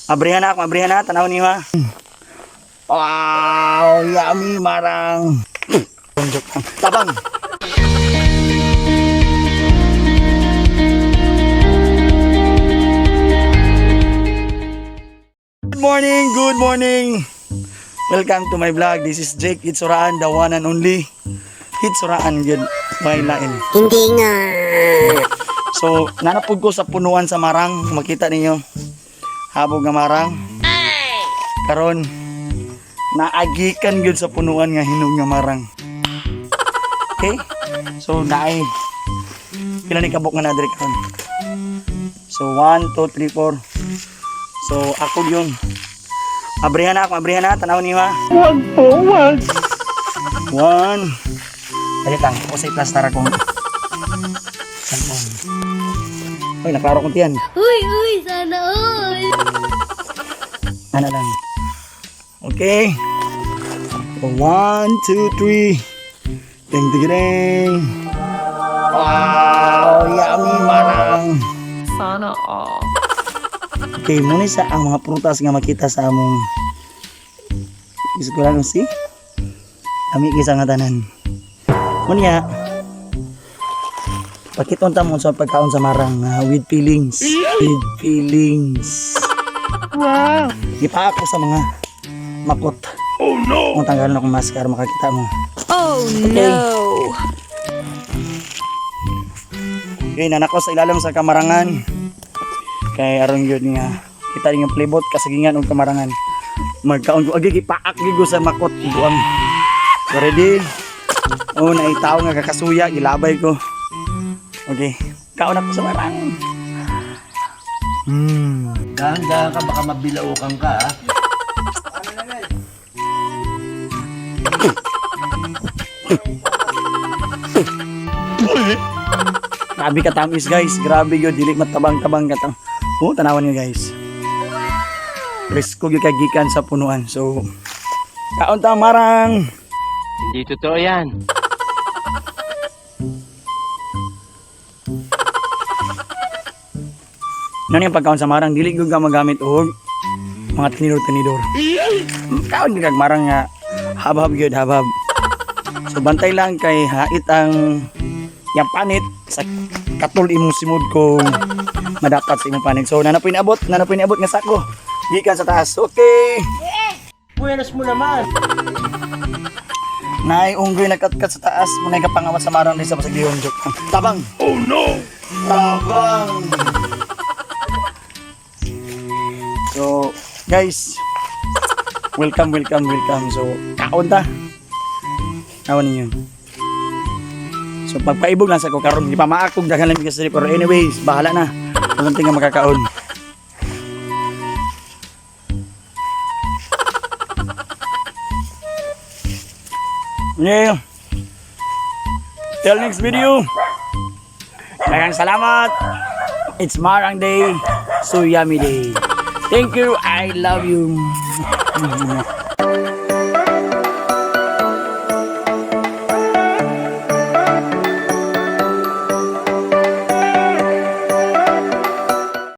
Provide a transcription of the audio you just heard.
Abrihan na ako, abrihan na. Tanaw niyo ha. Wow, yummy marang. Joke lang. Tabang. Good morning, good morning. Welcome to my vlog. This is Jake Hitsuraan, the one and only Hitsuraan yun. May lain. Hindi nga. So, nanapog ko sa punuan sa marang. Makita ninyo. Habog nga marang. Karon, naagikan gyud sa punuan nga hinog nga marang. Okay? So, naay. Pila ni kabuk nga nadiri karon? So, 1, 2, 3, 4. So, ako yun. Abrihan na ako, abrihan na. Tanaw niyo ha. Wag po, wag. One. Dali lang, ako sa i-plaster akong cellphone. Uy, naklaro kong tiyan. Uy, uy, sana all. Ano lang. Okay. One, two, three. Ding, ding, ding. Wow, yummy marang. Sana all. Okay, muna sa ang mga prutas nga makita sa among eskwelahan si. Lami kisa nga tanan. Munya, pakiton ta mo sa pagkaon sa marang with feelings. With feelings. Wow. Gipaako sa mga makot. Oh no! Kung tanggalon akong mask para makakita mo. Oh no. Okay, nanako sa ilalim sa kamarangan. Kay aron gyud nga kita rin yung plibot kasagingan og kamarangan. Magkaon ko agi gipaak gyud ko sa makot buang. So ready? Oh, na tao nga kakasuya gilabay ko. Okay, kaon ako sa marang. Dahan-dahan ka, baka mabilaukan ka, ah. Grabe ka tamis guys, grabe gyud dili matabang-tabang ka tam. Oh, tanawan niyo guys. Presko gyud kay gikan sa punuan. So kaon ta marang. Hindi totoo yan. Ano yung pagkaon sa marang, dili gyud ka magamit og mga tinidor-tinidor. Kaon gyud kag marang nga habhab gyud habhab. So bantay lang kay hait ang yang panit sa katul imong simod kung madapat sa imong panit. So nana po inaabot, nana po inaabot nga sako. Gikan sa taas. Okay. Buenas mo naman. Naay unggoy nagkatkat sa taas, munay ka pangawat sa marang din sa pasagdihon joke. lang. Tabang. Oh no. Tabang. So, guys, welcome, welcome, welcome. So, kaon ta. Kaon ninyo. So, pagpaibog lang sa ko karon, di pa maakog daghan lang kasi pero anyways, bahala na. Walang tinga makakaon. Yeah. Till next video. Daghang salamat. It's Marang Day. So yummy day. Thank you. I love you.